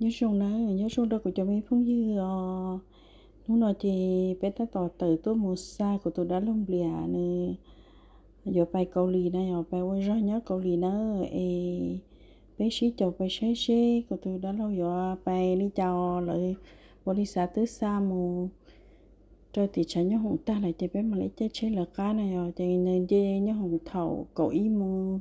Nyob zoo na, nyob zoo rau kuv cov me phooj ywg os. Hnub no ces peb tab tom tawm tuaj mus xa kuv tus dab laug Nplias nws yuav pais Kaus Lim na, yog pais ua zog nyob Kaus Lim na. Es peb sib caum pais saib seb kuv tus dab laug yuav pais li cas os. Lawv ua li xav twb xa mus rau tim tshav nyooj hoom tag lawm ces peb mam li caij tsheb lawv qab na yog. Ces nws nce nyooj hoom thaum kaum ib moos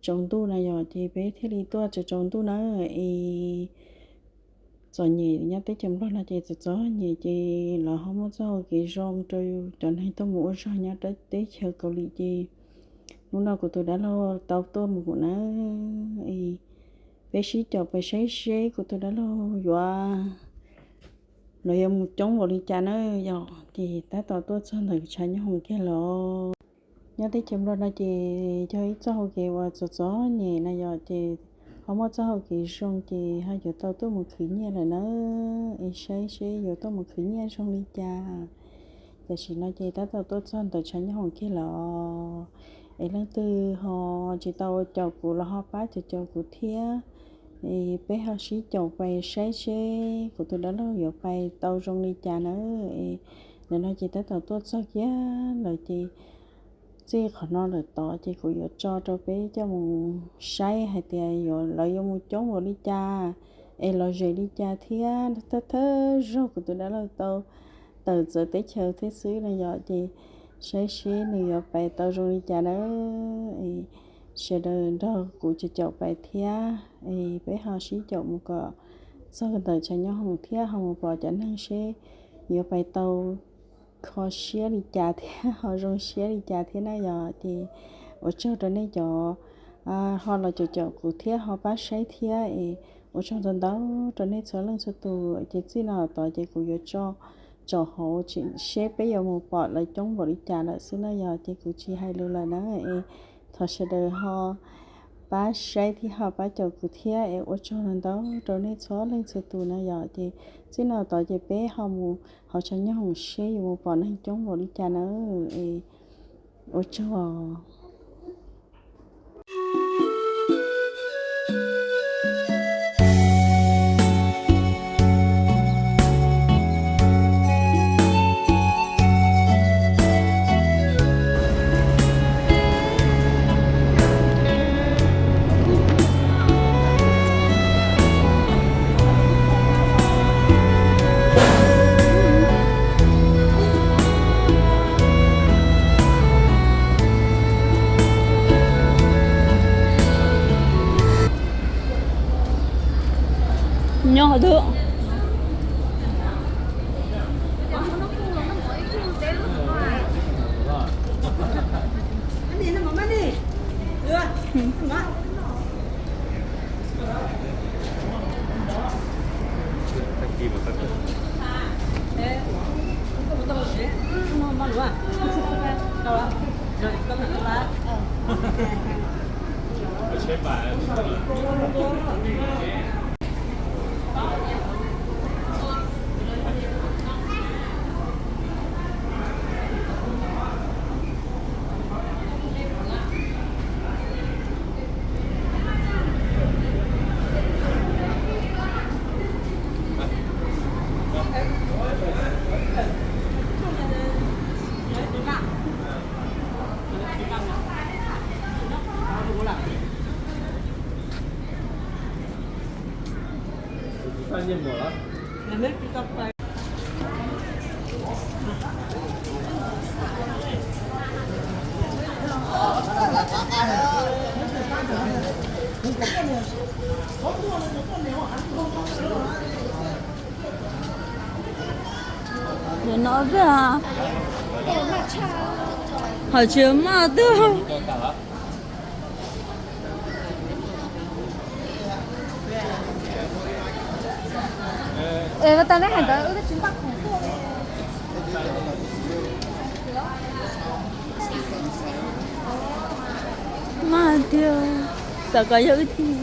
tsaus ntuj na yog, ces peb thiaj li tuaj tsaus tsaus ntuj na. Es txom nyem nyob teb chaws Nplog no ces txom txom nyem, ces lawv ho muaj txoj hau kev zoo rau cov neeg tuaj mus ua zog nyob teb chaws Kaus Lim. Ces hnub no kuv tus dab laug tau tuaj mus na. Es peb sib caum pais saib seb kuv tus dab laug yuav, lawv yuav mus coob npaum li cas na yog. Ces tab tom tuaj txog ntawm tshav nyooj hoom kiag lawm. Nyob teb chaws Nplog no ces yog ib txoj hau kev uas txom txom nyem na yog, ces ho muaj txoj hau kev zoo ces ho yuav tau tuaj mus khwv nyiaj lawm na. Es saib seb yuav tuaj mus khwv nyiaj zoo li cas. Tam sim no ces tab tom tuaj txog ntawm tshav nyooj hoom kiag lawm, es leej twg ho tsis tau caum kuv los ho pab caum caum kuv thiab. Es peb ho sib caum pais saib seb kuv tus dab laug yuav pais tau zoo li cas na. Es ntawm no ces tab tom tuaj txog kiag lawm ces txij qhov no lawm tod ces kuv yuav tso rau peb coj mus saib hais tias yuav, lawv yuav mus coob npaum li cas es los zem li cas thiab. Thawj thawj zaug kuv tus dab laug tau tawm txawv teb chaws thiab xwb na yog, ces saib seb nws yuav pais tau zoo li cas na. Es sawv daws nrog kuv caum caum pais thiab, es peb ho sib caum mus kom txog ntawm tshav nyooj hoom thiab ho mus pom cov neeg seb yuav pais tau kho siab li cas thiab ho zoo siab li cas thiab na yog. Ces ua tsaug rau nej cov ho los caum caum kuv thiab ho pab saib thiab, es ua tsaug ntau ntau rau nej txhua leej txhua tus. Ces txij no tod ces kuv yuav tso tsaum hauv seb peb yuav mus pom lawv coob npaum li cas lawm xwb na yog, ces kuv tsis hais lus lawm na. Es thov sawv daws ho pab saib thiab ho pab caum kuv thiab, es ua tsaug ntau ntau rau nej txhua leej txhua tus na yog. Ces txij no tod ces peb ho mus hauv tshav nyooj hoom seb yuav mus pom neeg coob npaum li cas na. Es ua tsaug. Nyob hauv twg? Nim no twg hos tsis maj twg. Es tau neb hais ntawd wb twb tsis npaj khoom tuaj li. Maj tiag, xav kom yog wb tij.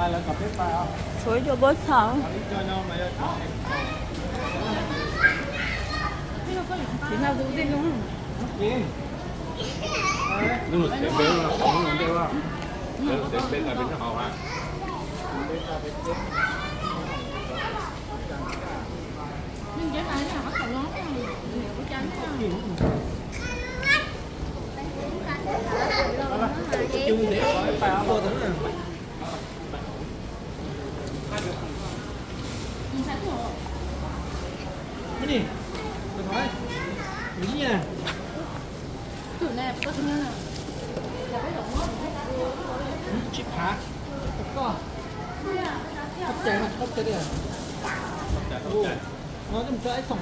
Tshuav ib co pob txha. Tsib phav. Koj, koj ces, koj ces li. No, ib xoom.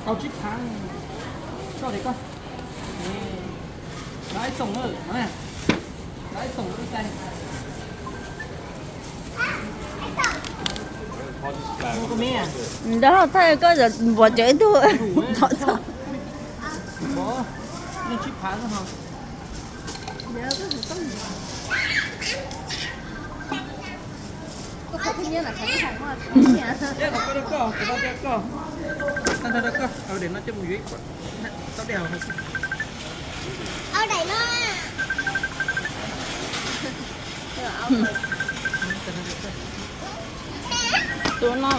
Tau tsib phav. Koj ces koj. Ib xoom, ib xoom ib cai. Nrog thaij koj npog cov ib tug thov txog. Tus no.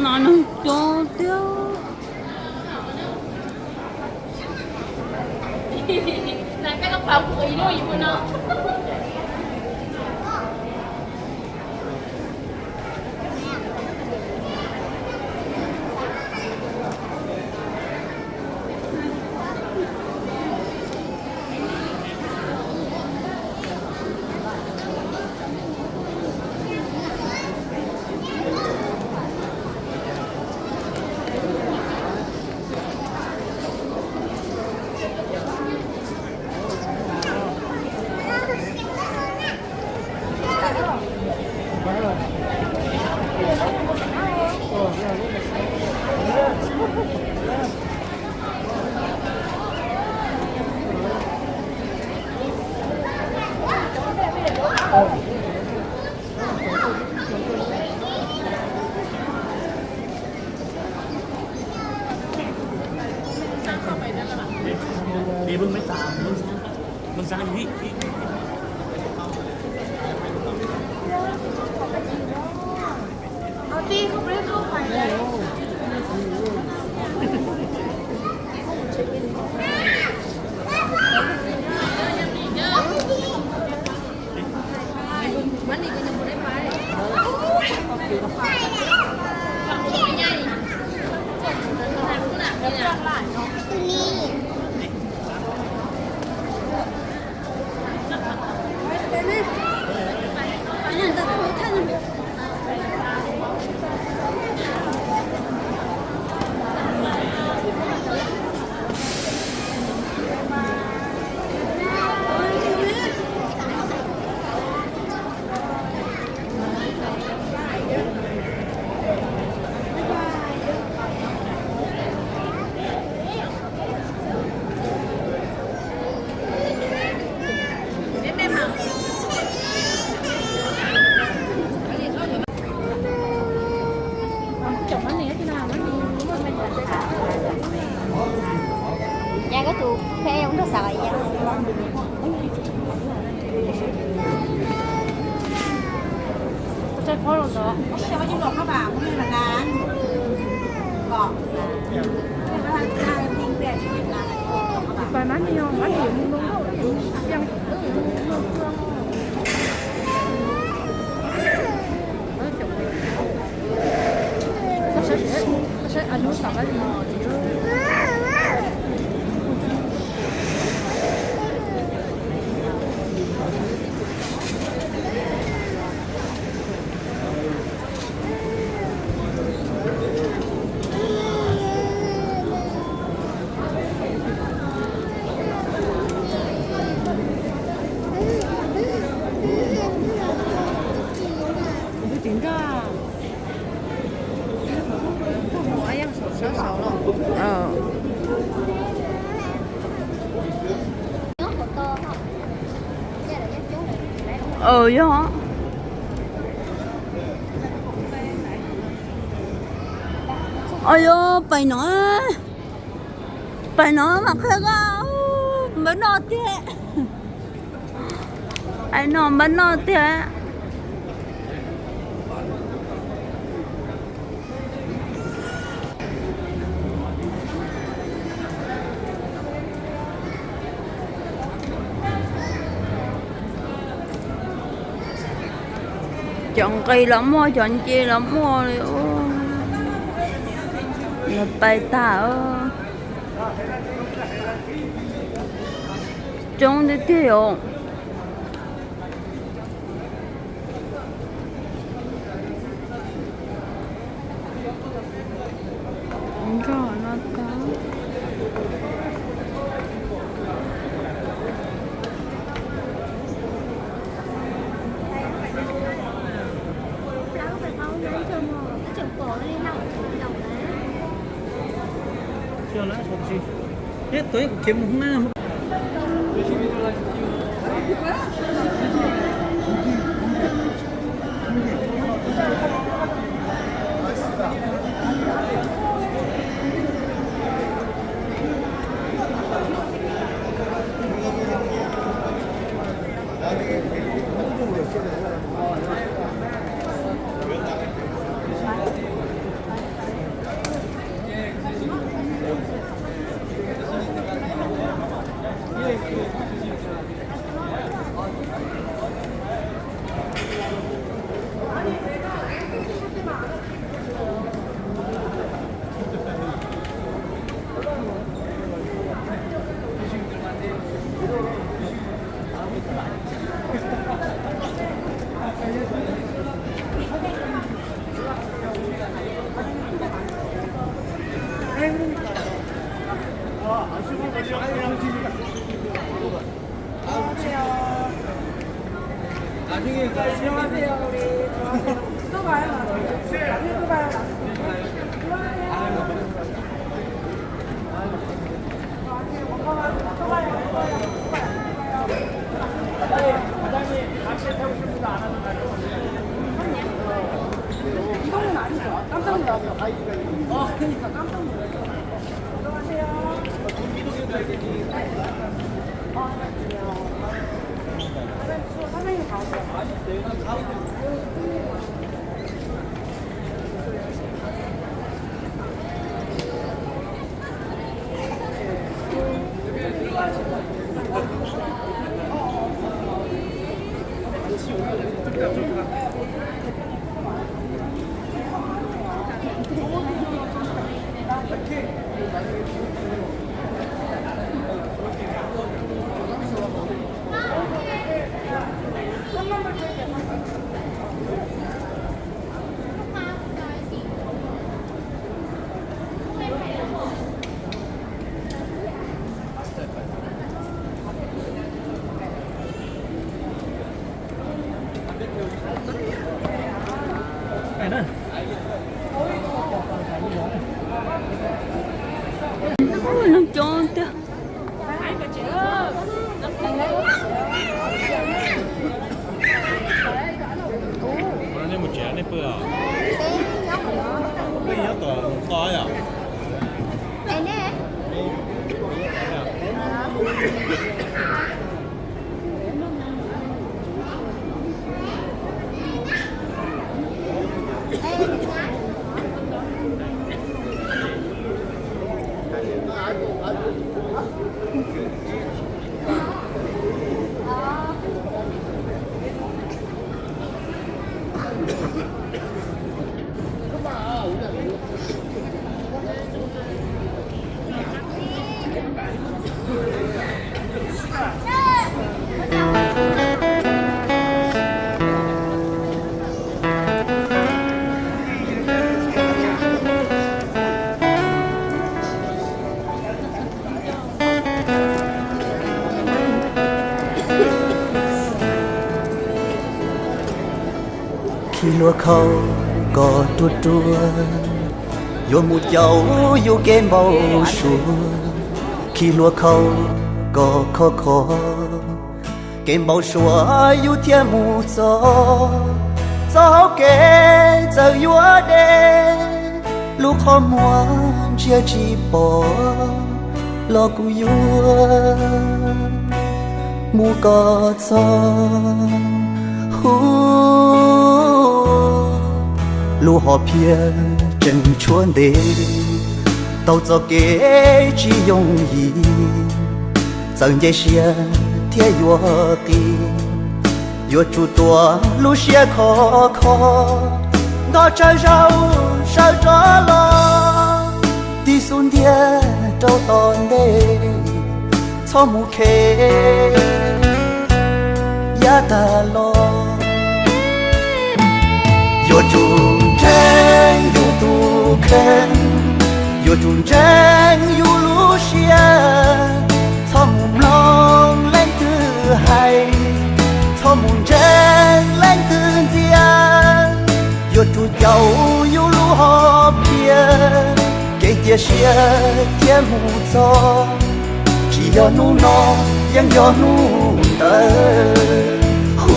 No nws coob tiag. Nyab koj tus pheb ua nrog xav yam. Yog. Yog pais no, pais no mas qhia koj npaj noj tiag. Pais no npaj noj tiag. Cov nqis los muaj, cov nce los muaj li. Lawv pais tag. Coob tiag tiag os. Nrog no tau. Neeg coob tiag. Nej mus tsev nej pw os? Peb nyob tom kho yom? Hlua khau kom ruaj ruaj, yuav mus caum yus kev npau suav. Khi hlua khau kom khov kho, kev npau suav yus thiaj mus txog. Txoj hau kev txawm yuav deb, lub qhov muag ntsia tsis pom, los kuv yuav mus kom txog. Hu, lub hom phiaj tseem tshuav ntev, tau txoj kev tsis yooj yim, txawm nce siab thiab yuav qis, yuav tsum tuav lub siab khov kho, nto tsawg zaus sawv rov los, tig xub ntiag rau tom ntej, txhob mus khe yav tag los. Yuav tsum ntseeg yus tus kheej, yuav tsum ntseeg yus lub siab, txhob mus mloog leej twg hais, txhob mus ntseeg leej twg ntxias. Yuav tsum caum yus lub hom phiaj, kev cia siab thiaj mus txog. Tsis yog hnub no, yeej yog hnub ntawd. Hu,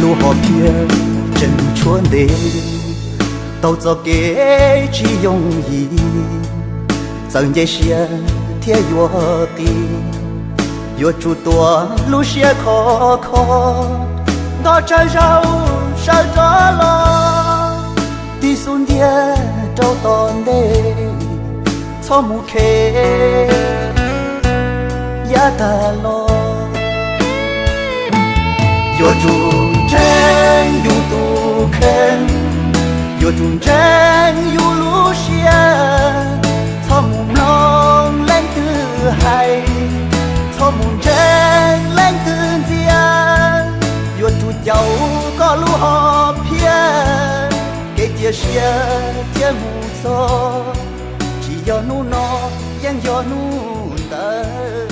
lub hom phiaj tseem tshuav ntev, tau txoj kev tsis yooj yim, txawm nce siab thiab yuav qis, yuav tsum tuav lub siab khov kho, nto tsawg zaus sawv rov los, tig xub ntiag rau tom ntej, txhob mus khe yav tag los. Yuav tsum ntseeg yus tus kheej, yuav tsum ntseeg yus lub siab, txhob mus mloog leej twg hais, txhob mus ntseeg leej twg ntxias. Yuav tsum caum koj lub hom phiaj, kev cia siab thiaj mus txog. Tsis yog hnub no, yeej yog hnub ntawd.